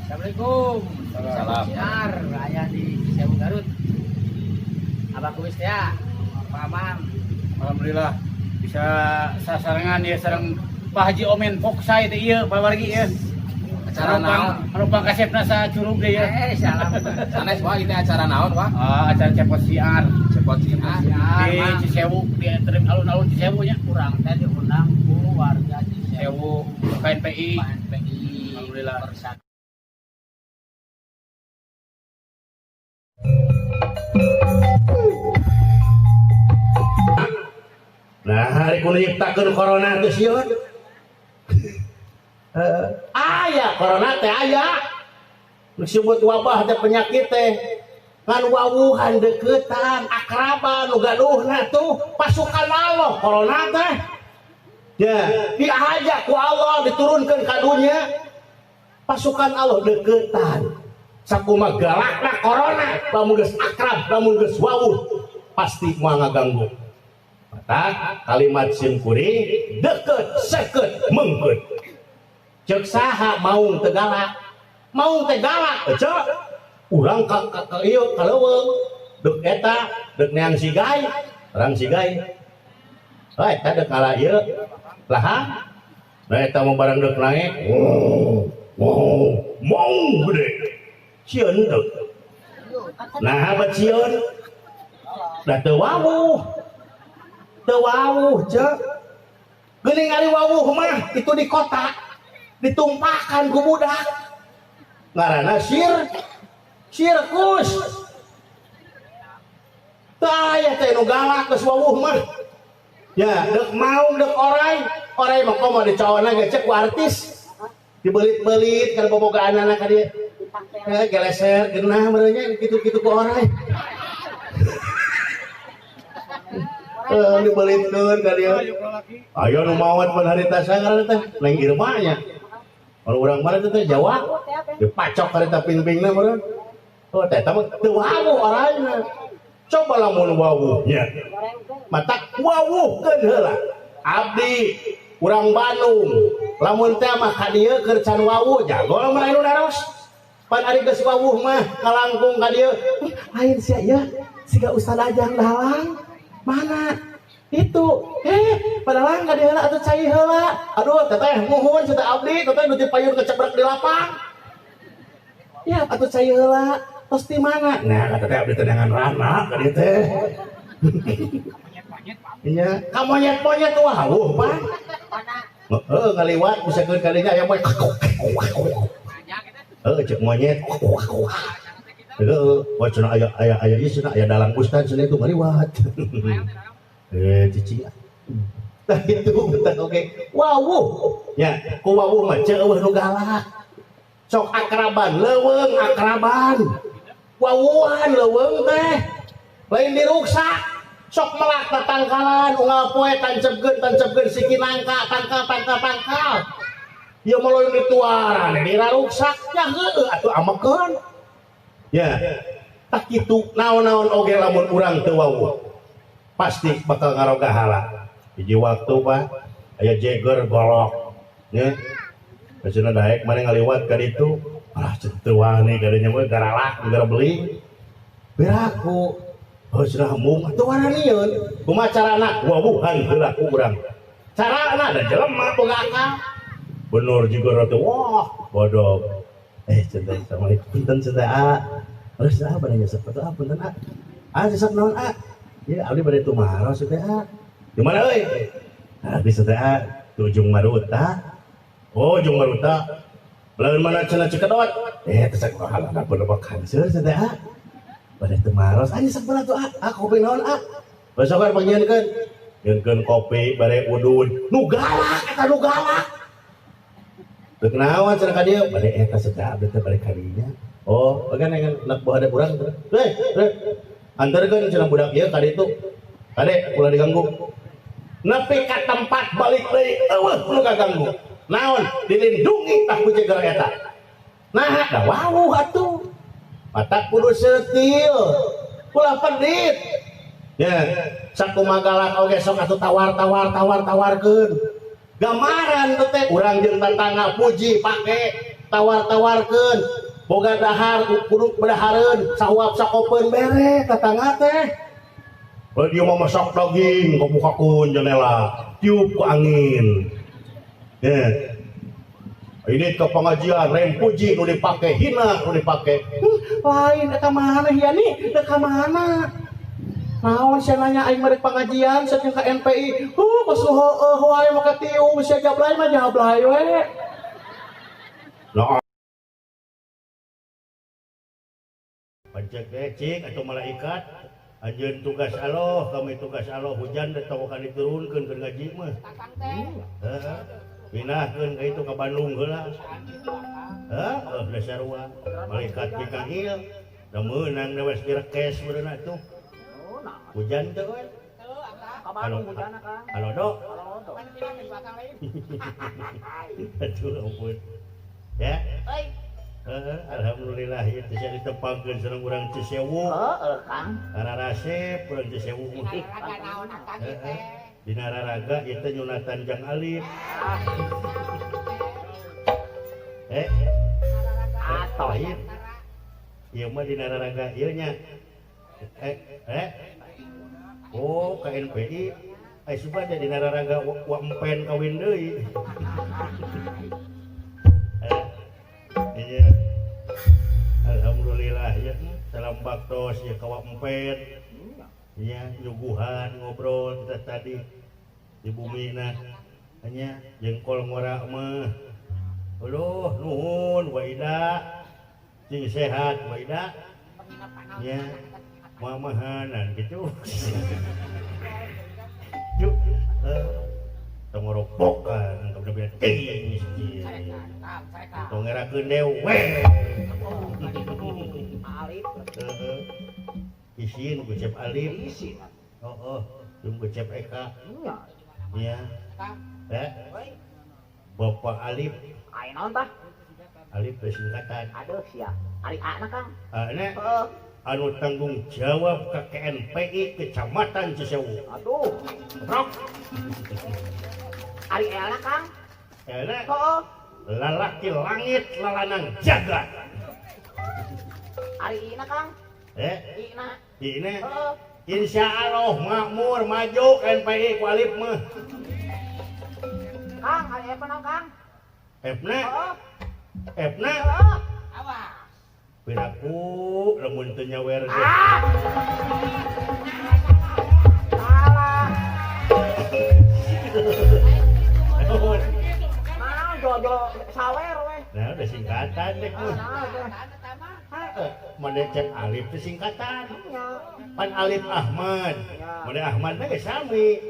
Assalamualaikum. Salam. Siar aya di Cisewu, Garut. Abah kuis ya, Pak Aman. Alhamdulillah bisa sasarengan ya sareng Pak Haji Omen Foksai teh ieu, Pak Wargi ieu. Acara naon? Anu pangkasepna sa curug deui ya. Eh, salam. Sanes, wah, itu acara naon, wah? Ah, acara cepot siar. Cepot siar. Siar, di Mang. Cisewu, di alun-alun Cisewu nya. Kurang teh diundang ku warga Cisewu, Cisewu KNPI. KNPI. Alhamdulillah. Persatuan. Nah, hari kudu nyiptakeun corona teh sieun. Aya corona teh aya. Disebut wabah teh penyakit teh. Ngan wawuhan deukeutan, akraban nu gaduhna tuh pasukan Allah corona teh. Ya, diajak ku Allah diturunkeun ka dunya. Pasukan Allah deukeutan. Sakumaha galakna corona, lamun geus akrab, lamun geus wawuh, pasti moal ngaganggu. Mata kalimat sim kuring deket seket mengkeut. Cek saha maung teu galak? Maung teh galak, cek. Urang ka ieu ka leuweung. Deuk eta, deuk neang sigai, urang sigai. Oh, eta deuk ngala ieu lahan. Nah, eta mah barang deuk naek. Wow, wow, maung gede. Sieun deuk. Nah, bat sieun. Da teu wawuh. Teu wawuh, cek. Geuning ari wawuh mah itu di kota ditumpahkan ku budak. Ngaranna sirkus. Teu aya teh nu galak geus wawuh mah. Ya, deuk maung deuk orai, orai mah komo dicawana ge cek ku artis. Dibelit-belit kana bobogaanana ka dieu. Geleser geunah meureunnya kitu-kitu ku orai. Dibelitkeun ka dieu. Aya nu maot pan harita sangar teh, Neng Irma nya. Kalau urang mana teh Jawa, dipacok harita ping-pingna meureun. Oh, teh eta mah teu wawuh orangna. Coba lamun wawuhnya. Matak wawuhkeun heula. Abdi urang Bandung, lamun teh mah ka dieu keur can wawuh, jago mah anu naros. Pan ari geus wawuh mah kalangkung ka dieu. Lain sia ieu, siga Ustad Ajang dalang. Mana? Itu. Padalang ka dieu heula atuh cai heula. Aduh, teteh muhun cenah abdi, teteh nu dipayun kecebrek di lapang. Ya, atuh cai heula. Tos di mana? Nah, kata teh abdi teh dengan rana ka dieu teh. Iya, ka monyet-monyet wawuh, Pak. Heeh, ngaliwat bisa keun kalinya aya monyet. Heeh, cek monyet. Heeh, wah cenah aya aya aya ieu cenah aya dalang ustad cenah itu ngaliwat. Cicing. Tah itu tah oke. Wawuh. Nya, ku wawuh mah ceu eueuh nu galak. Sok akraban, leuweung akraban. Wawuhan leuweung teh. Lain diruksak. Sok melak tatangkalan unggal poe tancepkeun tancepkeun siki nangka tangkal tangkal tangkal. Ieu mah lain dituaran diraruksak ya heueuh atuh amekeun. Ya, tak kitu naon-naon oge lamun urang teu wawuh pasti bakal ngaroga hala. Hiji waktu Pak, aya jeger golok nya. Cenah daek maneh ngaliwat ka ditu, ah cenah teu wani ka dinya mah garalak gara beling. Beraku. Oh cenah mung atuh waranieun. Kumaha carana? Wawuhan heula ku urang. Carana da jelema boga akal. Bener juga teh wah bodoh. Cenah assalamualaikum punten cenah a. Terus ah bade nyesep atuh ah punten a. Ah nyesep naon a? Ya abdi bade tumaros teh a. Di mana euy? Abdi teh a di ujung Maruta. Oh, ujung Maruta. Lamun mana cenah Cikedot? Teh sakumaha halana bener kanseur teh a. Bade tumaros ah nyesep heula tuh a. Ah kopi naon a? Besok kan pangnyieunkeun. Nyieunkeun kopi bare udud. Nu galak eta nu galak. Deuk naon cenah ka dieu? Bade eta cenah abdi teh bade ka dinya. Oh, kan yang anak buah ada kurang. Antarkeun cenah budak ieu ka ditu. Kade ulah diganggu. Nepi ka tempat balik deui eueuh nu kaganggu. Naon dilindungi tah ku jeger eta. Nah, da wawuh atuh. Matak kudu setil. Ulah pedit. Ya, sakumaha galak oge sok atuh tawar-tawar tawar-tawarkeun. Gambaran teh urang jeung tetangga puji pake. Tawar-tawarkeun boga dahar kudu bedahareun sahuap sakopeun bere tetangga teh. Kalau dia mau masak daging kabukakeun jendela tiup ku angin. Ya. Ini ke pengajian rem puji nu dipake hina nu dipake. Lain eta mana hiani dek ka mana? Naon sia nanya aing mah pengajian sia ka NPI. Kos heueuh wae make tiung sia jablay mah jablay we. Nah. Pancek cik atau malaikat anjeun tugas Allah, kami tugas Allah hujan teh tong ka diturunkeun keur ngaji mah. Heeh. Pinahkeun ka itu ka Bandung heula. Heeh, da sarua. Malaikat Mikail da meunang da wes direkes meureun atuh. Hujan teh we. Halo, halo do. Aduh ampun. Ya. Heeh, alhamdulillah ieu teh sia ditepangkeun sareng urang Cisewu. Heeh, Kang. Rarasep urang Cisewu mah. Heeh. Dina raraga ieu teh nyunatan Jang Alif. Atoh. Lain. Ieu mah dina raraga ieu nya. Oh, KNPI. Ai suba teh dina raraga wa empen kawin deui. Iya. Alhamdulillah ya. Salam baktos ya ka wa empen. Iya, nyuguhan ngobrol kita tadi di bumi nah. Hanya jengkol ngora mah. Aduh, nuhun wa Ida. Cing sehat wa Ida. Ya. Mamahanan gitu. Yuk, tong ngoropokan kemudian ting. Tong ngerakeun dewe. Alif. Heeh. Isin ku Cep Alif. Isin. Heeh, jeung ku Cep Eka. Nya. Ya. Bapak Alif. Aya naon tah? Alif teh singkatan. Aduh sia. Ari A na Kang. Ana Heeh. anu tanggung jawab ke KNPI Kecamatan Cisewu. Aduh. Rok. Ari L na Kang. Elna. Heeh. Lalaki langit lalanang jagat. Ari I na Kang. I na. I na. Heeh. Insya Allah makmur maju KNPI ku Alif mah. Kang, ari F na Kang. F na. Heeh. F na. Heeh. Awas. Piraku lamun teu nyawer teh. Ah. Salah. Naon jojo sawer we. Nah, udah singkatan deh ku. Nah, teh. Heeh, mane Cep Alif teh singkatan. Nya. Pan Alif Ahmad. Ya. Mane Ahmad teh geus sami.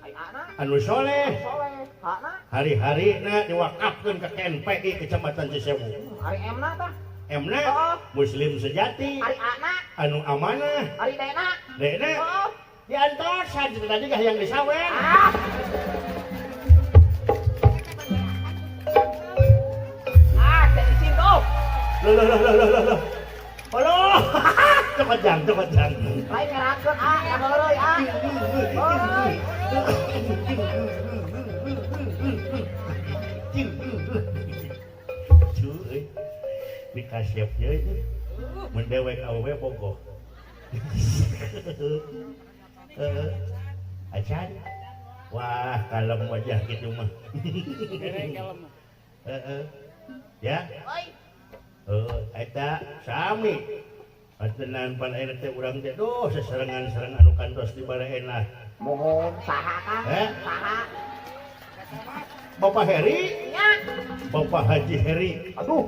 Ai ana Anu soleh. soleh. Hakna Hari-harina diwakafkeun ka KNPI Kecamatan Cisewu. ari M na tah. M na Heeh. Muslim sejati. Ari A na. Anu amanah. Ari D na. D na. Heeh. Diantosan tadi gah yang disawer. Ah. Ah, teh isin tuh. Loh loh loh loh loh loh. Aduh. Cepat jang, cepat jang. Lain ngerakeun ah, da heureuy ah. Heureuy. Cuy. Dikasep ye. Mun dewek awewe bogoh. Heeh. Acan. Wah, kalem wajah gitu mah. Heeh. Ya. Oi. Heeh, eta sami. Atenan pan ayeuna teh urang teh duh seserengan-sereng anu kantos di baleena. Mohon saha Kang? Saha? Bapak Heri? Nya. Bapak Haji Heri. Aduh.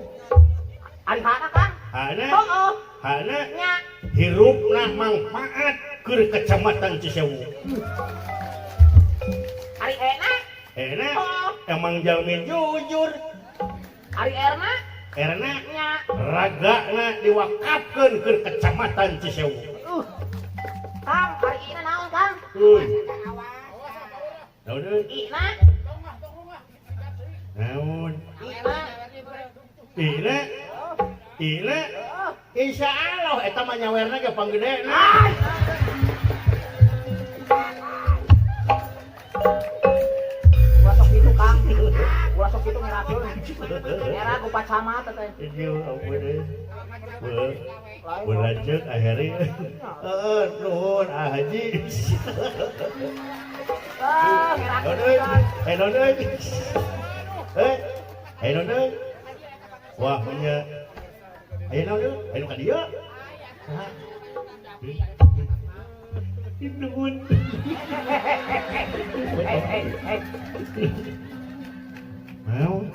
Ari hana Kang? Hana. Heeh. Hana. Nya. Hirupna mangfaat keur Kecamatan Cisewu. Ari Ena? Ena. Heeh. Emang jalmi jujur. Ari Erna? Erna. Nya. Ragana diwakafkeun keur Kecamatan Cisewu. Kang, ari Ina naon Kang? Euy. Naon deui? Ina. Naon? Ina. Ina. Ina. Insya Allah eta mah nyawerna ge panggedena. Ulah sok kitu Kang. Ulah Ulah sok kitu ngerakeun. Era ku Pak Camat teh. Ieu ampun euy. Lanjut akhirnya. Heeh, nuhun ah Haji. Ah, ngerakeun. Eh, naon euy? Eh, eh naon euy? Wah, nya. Aya naon euy? Aya nu ka dieu? Saha? Nuhun. Eh. Mau?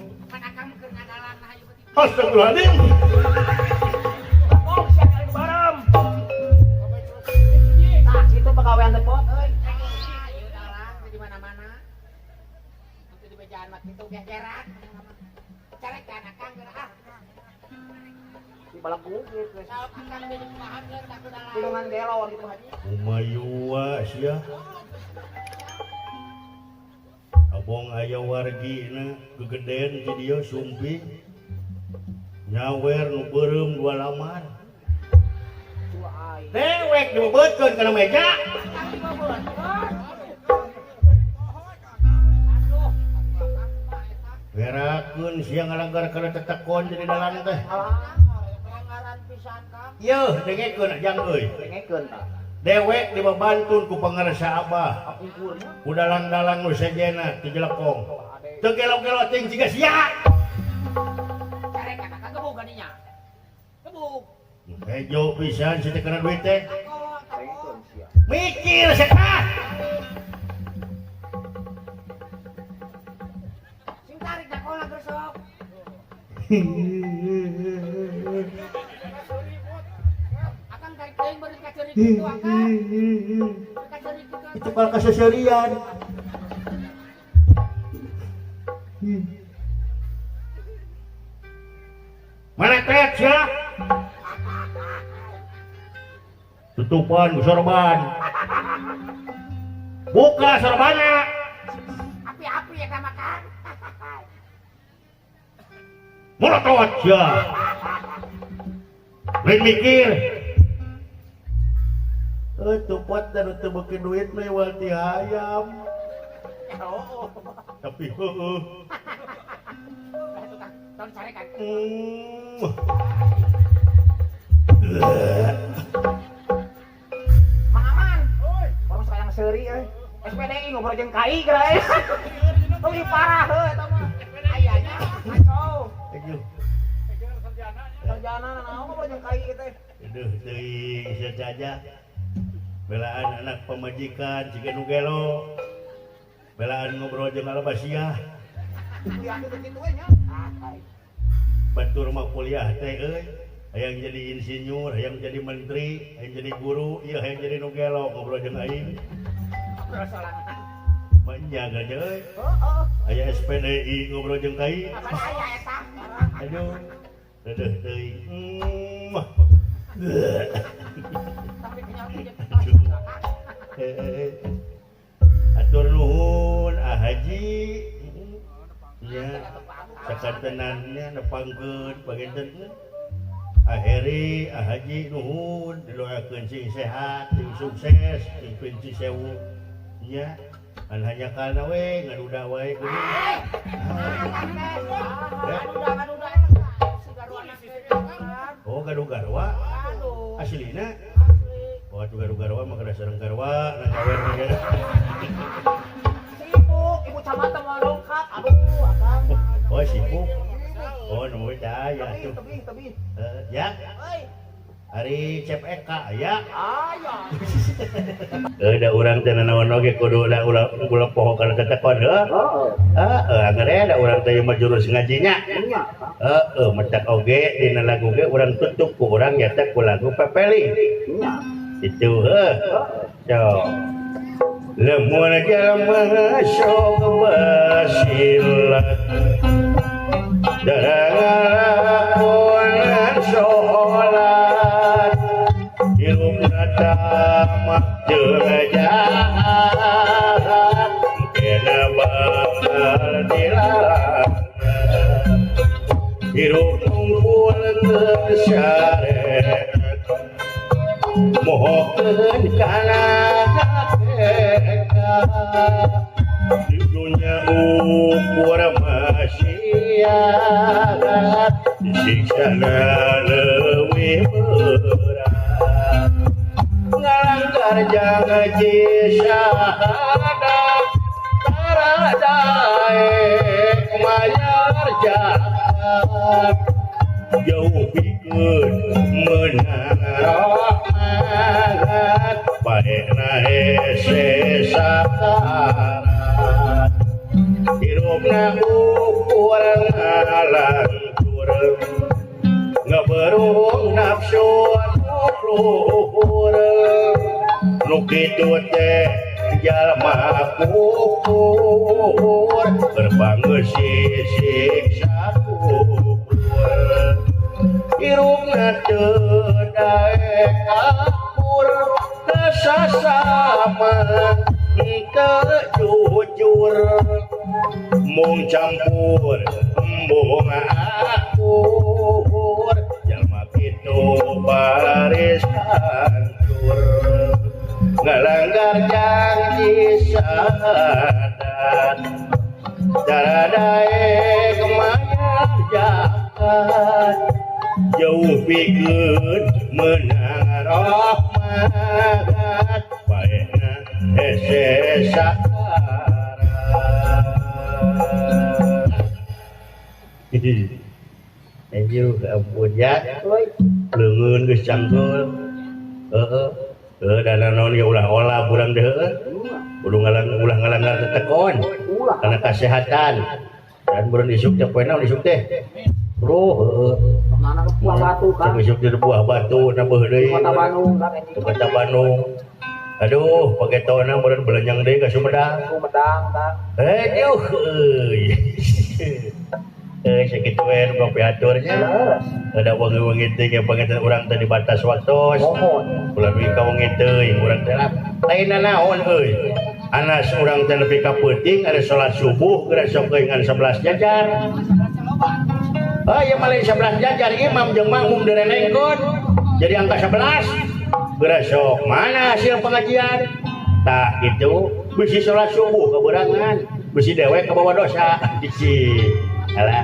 Astagfirullahaladzim. Oh, siap kali barem. Tah, situ pagawean teh pot euy. Ieu dalang di mana-mana. Nanti di bejaan mah kitu gegeran. Carekan akang geura ah. Di balagu geus. Sok akang jadi kumaha geus aku dalang. Tulungan gelo gitu Haji. Umayua sia. Abong aya wargina gegeden di dieu sumping. Nyawer nu beureum dua laman. Dewek dibebeutkeun kana meja. Gerakeun sia ngalanggar kana tetekon jadi dalang teh. Yeuh, dengekeun ajang euy. Dengekeun tah. Dewek dibabantun ku pangarsa abah. Ku dalang-dalang nu sejenna ti jelekong. Teu gelo-gelo teuing jiga sia. Carekan akang gebug kadinya. Gebug. Hejo pisan si teh kana duit teh. Dengekeun sia. Mikir sia. Sing tarik dakola geus sok. Akang tarik teuing beureut ka ceurik kitu akang. Ka ceurik kitu. Itu kalau kaseserian. Mana tet sia? Tutupan ku sorban. Buka sorbannya. Api-api ya ka makan. Molotot sia. Lain mikir. Tupot dan teu beuki duit mah wal ti hayam. Tapi heueuh. Tong carekan. Mang Aman. Orang sayang seuri euy. SPDI ngobrol jeung kai geura euy. Leuwih parah heuh eta mah. Ayanya kacau. Sarjana naon ngobrol jeung kai teh. Aduh teuing sia saja. Belaan anak pamajikan jiga nu gelo. Belaan ngobrol jeung alabasiah. Kuliah teh kitu we nya. Batur mah kuliah teh euy. Hayang jadi insinyur, hayang jadi menteri, hayang jadi guru, ieu hayang jadi nu gelo ngobrol jeung aing. Ngobrol sorangan. Banyak aja euy. Heeh. Aya SPDI ngobrol jeung kai. Apa aya eta? Aduh. Aduh teuing. Tapi kenyawa jeung Atur nuhun ah Haji. Nya sakantenannya nepangkeun panginten. Aheri ah Haji nuhun didoakeun sing sehat, sing sukses, sing pinci sewu. Nya an hanya kana we ngaduda wae geuning. Oh gaduh garwa. Aslina. Oh atuh gaduh garwa mah kada sareng garwa na gawe ge. Sibuk, ibu camat teh moal dongkap. Aduh, akang. Oh sibuk. Oh nu daya atuh. Tebih, tebih. Ya. Euy. Ari Cep Eka aya. Aya. Da urang teh nanaon oge kudu da ulah ulah poho kana tetekon heuh. Heeh, angger da urang teh mah jurus ngajinya. Heeh, matak oge dina lagu ge urang tutup ku urang nyata ku lagu Pepeling. Itu heuh. So. Lamun jalma sok basilat darah sholat hirupna tamat jeung jahat kena bakal dilarang hirup ngumpul ke syariat mohokeun kana hakikat Di dunya ukur maksiat disiksa leuwih berat ngalanggar janji syahadat tara daek mayar zakat jauh pikeun meunang rahmat paehna hese sakarat hirupna ukur ngalantur ngaberung nafsu luhur nu kitu teh jalma kukur gerbang siksa kubur irungna teu daek akur kasasama teu jujur mung campur embung akur jalma kitu baris hancur ngalanggar janji syahadat cara daek mayar zakat jauh pikeun meunang rahmat paehna hese sakarat. Anjir ampun ya leungeun geus cangkeul heeh heuh da naon ge ulah olah urang teh heueuh kudu ulah ngalanggar tetekon karena kesehatan dan bulan isuk teh poe naon isuk teh bro heueuh mana buah batu kan isuk di buah batu na beuh deui Kota Bandung kan Kota Bandung aduh pagetona meureun belenyang deui ka Sumedang Sumedang tah aduh euy sakitu we nu kapihaturnya ada wengi-wengi teh ge panginten urang teh di batas waktos ulah dugi ka wengi teuing urang teh lain naon euy anas urang teh nepi ka peuting ada salat subuh geura sok euy ngan 11 jajar. Oh ya malah 11 jajar imam jeung makmum direnengkeun jadi angka 11 geura sok mana hasil pengajian tah kitu bisi salat subuh kaberangan bisi dewek kabawa dosa bisi alah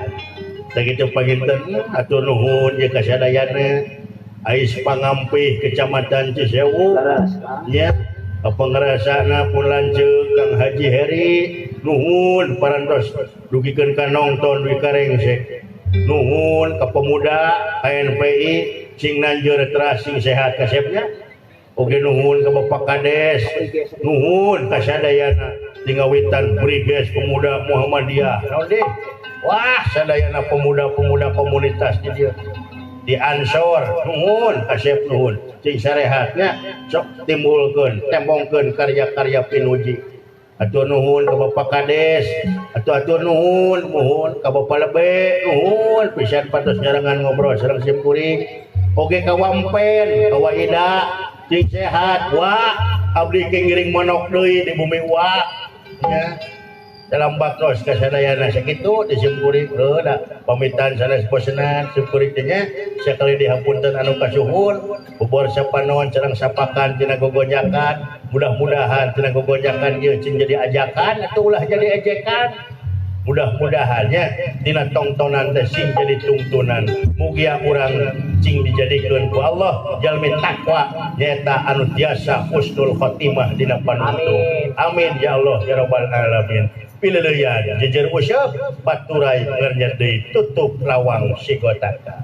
sakitu panginten atur nuhun jeung kasadayana ais Pangampih Kecamatan Cisewu nya pangrasana pun lanceuk Kang Haji Heri nuhun parantos dugikeun ka nongton dugi ka rengsek nuhun ka pemuda HNPI sing nanjeur teras sing sehat kasepnya oge nuhun ka Bapak Kades nuhun ka sadayana tingawitan Briges Pemuda Muhammadiyah naon deui wah sadayana pemuda-pemuda komunitas di dieu di Ansor nuhun kasep nuhun cing sarehatnya sok timbulkeun tembongkeun karya-karya pinuji atur nuhun ka Bapak Kades atur nuhun muhun ka Bapak Lebe nuhun pisan patos nyarengan ngobrol sareng sim kuring oge ka Wampen ka Waida cing sehat wa abdi ke ngiring monok deui di bumi wa nya dalam baktos kasadayana sakitu di sim kuring heuh da pamitan sanes bosenan sim kuring teh nya sakali dihapunten anu kasuhun bobor sapanon sareng sapakan tina gogonjakan mudah-mudahan tina gogonjakan ieu cing jadi ajakan atuh ulah jadi ejekan mudah-mudahannya tina tongtonan teh sing jadi tungtunan mugia urang cing dijadikeun ku Allah jalmi takwa nyaeta anu tiasa husnul khotimah dina panuntung amin ya Allah ya rabbal alamin pileuleyan jejer useup baturai ngernyet deui tutup lawang sigotaka.